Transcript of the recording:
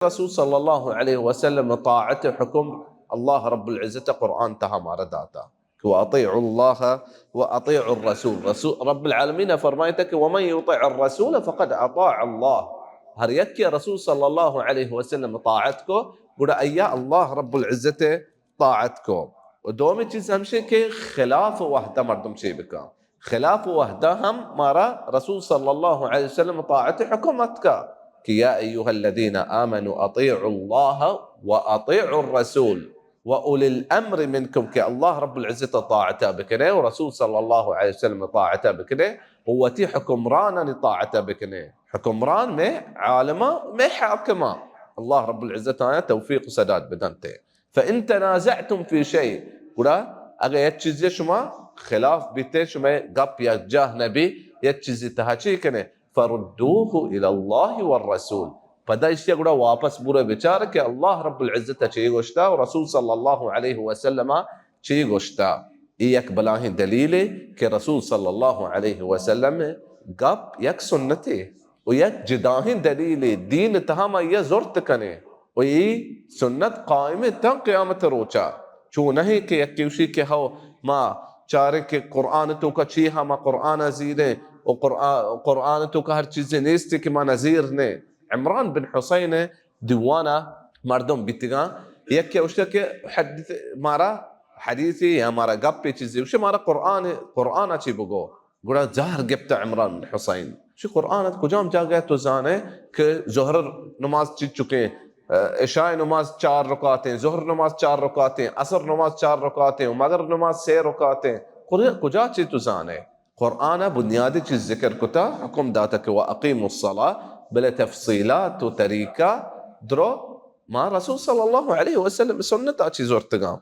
رسول صلی اللہ علیہ وسلم طاعت حکم اللہ رب العزت قرآن تہا مارا داتا کہ واطیعوا اللہ واطیعوا الرسول۔ رسول رب العالمین فرمائتا کہ ومن یطع الرسول فقد اطاع اللہ۔ ہر یک کہ رسول صلی اللہ علیہ وسلم طاعت کو، گڑا ایا اللہ رب العزت طاعت کو۔ و دومی چیز ہمشی کہ خلاف وحدہ مردم چی بکا۔ خلاف وحدہ ہم مارا رسول صلی اللہ علیہ وسلم طاعت حکم اتکا کہ یا ایها الذین آمنوا اطیعوا اللہ واطیعوا الرسول واولی الامر منکم، کہ اللہ رب العزت طاعت بکنے و رسول صلی اللہ علیہ وسلم طاعت بکنے و وتی حکمرانانی طاعت بکنے۔ حکمران میں عالمہ، میں حاکمہ۔ اللہ رب العزت آیا توفیق و سداد بدنتے۔ فَإِن تَنَازَعْتُمْ فِي شَيْءٍ، گڑا اگہ یک چیزے شما خلاف بیتے، شما گپ یک جاہ نبی، یک چیزے تہا چی کنے؟ فَرُدُّوهُ إِلَى اللَّهِ وَالرَّسُولِ، پدا اشیا گڑا واپس بورے بچار کہ اللہ رب العزت چی گوشتا و رسول صلی اللہ علیہ وسلم چی گوشتا۔ ای یک بلاہیں دلیلے کہ رسول صلی اللہ علیہ وسلم گپ یک سنتے و یک جداہیں دلیلے دین تہا ما یہ زرت کنے و ای سنت قائم تاں قیامت روچا۔ چو نہیں کہ یکی وشی کہ ہو ما چاریں کہ قرآن توکا چی ہا ما قرآن زیریں و قرآن، قرآن توکا ہر چیزے نیستی کہ ما نزیر نے۔ عمران بن حسین دیوانا مردم بیتگاں، یکی اوشتا کہ حدیث مارا، حدیثی یا مارا گپے چیزے، اوشی مارا قرآن، قرآن چی بگو۔ گڑا زہر گپتا عمران بن حسین۔ شی قرآن ات کجام جاگہ تو زانے کہ ظہر نماز چی چکیں، عشاء نماز چار رکعتیں، ظہر نماز چار رکعتیں، عصر نماز چار رکعتیں، مغرب نماز سے رکعتیں۔ قر-، کجا چی تو زانے؟ قرآن بنیادی چیز ذکر کتا، حکم داتا کہ واقیموا الصلاة، بلے تفصیلات و طریقہ درو ما رسول صلی اللہ علیہ وسلم سنت آ چی زرتگاں۔